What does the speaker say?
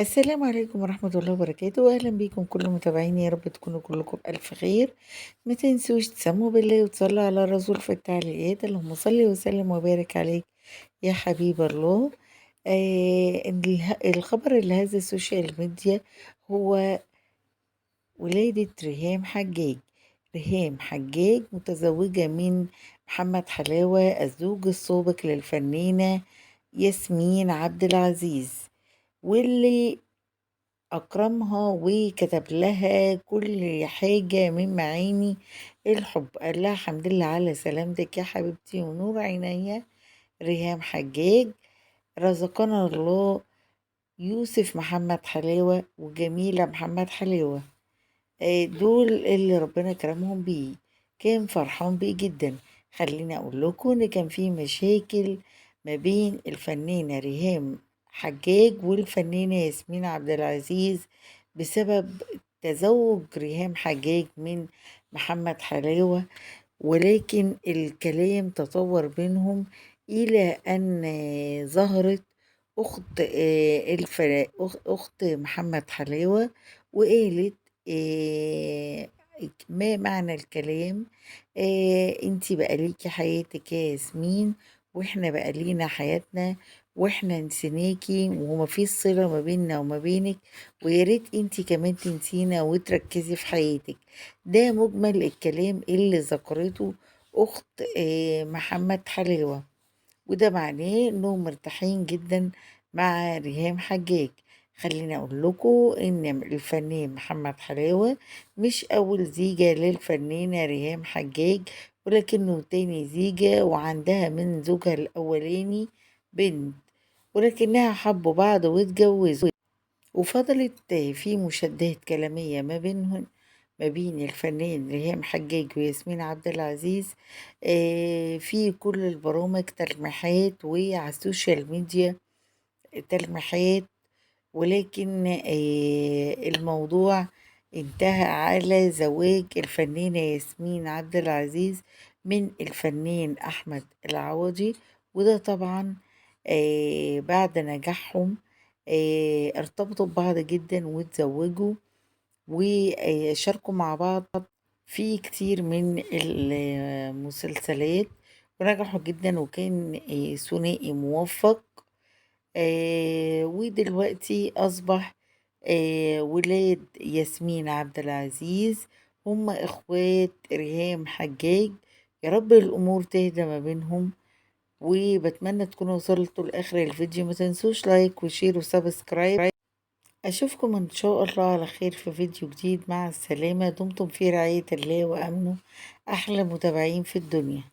السلام عليكم ورحمة الله وبركاته. أهلا بيكم كل متابعيني، يا رب تكونوا كلكم بألف خير. ما تنسوش تسموا بالله وتصلوا على الرسول في التعليقات. اللهم صل وسلم وبارك عليك يا حبيب الله. الخبر اللي هز السوشيال ميديا هو ولادة ريهام حجاج. ريهام حجاج متزوجة من محمد حلاوة الزوج السابق للفنانة ياسمين عبد العزيز، واللي أكرمها وكتب لها كل حاجة من معاني الحب. قال لها الحمد لله على سلامتك يا حبيبتي ونور عينيا ريهام حجاج. رزقنا الله يوسف محمد حلاوة وجميلة محمد حلاوة، دول اللي ربنا كرمهم بيه، كان فرحان بيه جدا. خليني أقول لكم إن كان في مشاكل ما بين الفنانة ريهام حجاج والفنانة ياسمين عبد العزيز بسبب تزوج ريهام حجاج من محمد حلاوة، ولكن الكلام تطور بينهم إلى أن ظهرت أخت محمد حلاوة وقالت ما معنى الكلام، انتي بقى ليكي حياتك يا ياسمين واحنا بقى لينا حياتنا، واحنا نسيناكي وما فيش صلة ما بيننا وما بينك، ويا ريت انتي كمان تنسينا وتركزي في حياتك. ده مجمل الكلام اللي ذكرته أخت محمد حلاوة، وده معناه انهم مرتاحين جدا مع ريهام حجاج. خليني اقول لكم ان الفنان محمد حلاوة مش اول زيجة للفنانة ريهام حجاج، ولكنه تاني زيجة، وعندها من زوجها الاولاني بنت، ولكنها حبوا بعض واتجوزوا، وفضلت في مشادات كلامية ما بين الفنان ريهام حجاج وياسمين عبد العزيز، في كل البرامج تلميحات، وعلى السوشيال ميديا تلميحات، ولكن الموضوع انتهى على زواج الفنانة ياسمين عبد العزيز من الفنان أحمد العوضي، وده طبعا بعد نجاحهم، ارتبطوا ببعض جدا واتزوجوا وشاركوا مع بعض في كتير من المسلسلات ونجحوا جدا، وكان ثنائي موفق. ودلوقتي أصبح ولاد ياسمين عبد العزيز هم إخوات ريهام حجاج. يا رب الأمور تهدى ما بينهم، وبتمنى تكونوا وصلتوا لآخر الفيديو. ما تنسوش like و share و subscribe. أشوفكم إن شاء الله على خير في فيديو جديد. مع السلامة، دمتم في رعاية الله وأمنه. أحلى متابعين في الدنيا.